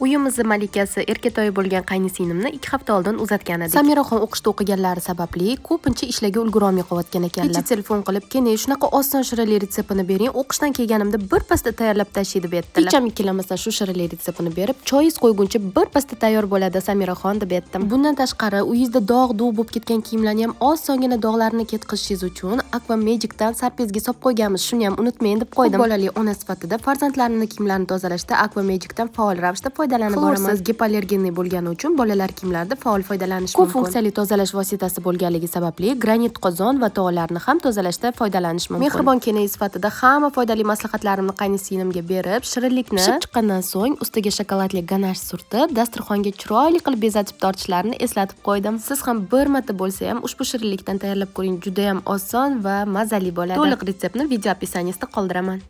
Uyimizni malikasi, erkatoyi bo'lgan qaynisinglimni 2 hafta oldin uzatgan edik. Samiraxon o'qishda o'qiganlari sababli ko'pincha ishlarga ulgurolmay qolayotgan ekanlar. Kecha telefon qilib, "Kene, shunaqa oson shirinlik retseptini bering, o'qishdan kelganimda bir pasda tayyorlab tashlaydi" deb aytdilar. Hech ham ikkilanmasdan shu shirinlik retseptini berib, choyingiz qo'yguncha bir pasda tayyor bo'ladi, Samiraxon, deb aytdim. Bundan tashqari, uyingizda dog'-dug' bo'lib ketgan kiyimlarni ham osongina dog'larini ketkazishingiz uchun Aqua Magic'dan sarpezga solib qo'yganmiz. Shuni ham unutmang deb qo'ydim. Ko'p bolali ona sifatida farzandlarimni kiyimlarini tozalashda Aqua Magic'dan faol ravishda foydalanib boraman. Xlorsiz, gipoallergenli bo'lgani uchun bolalar kiyimlarida faol foydalanish mumkin. Ko'p funksiyali tozalash vositasi bo'lganligi sababli granit qozon va tovalarni ham tozalashda foydalanish mumkin. Mehribon kelin sifatida hamma foydali maslahatlarimni qaynisinglimga berib, shirinlikni pishib chiqqandan so'ng ustiga shokoladli ganash surtib, dasturxonga chiroyli qilib bezatib tortishlarini eslatib qo'ydim. Siz ham bir marta bo'lsa ham ushbu shirinlikdan tayyorlab ko'ring, juda ham oson va mazali bo'ladi. To'liq retseptni video описание sida qoldiraman.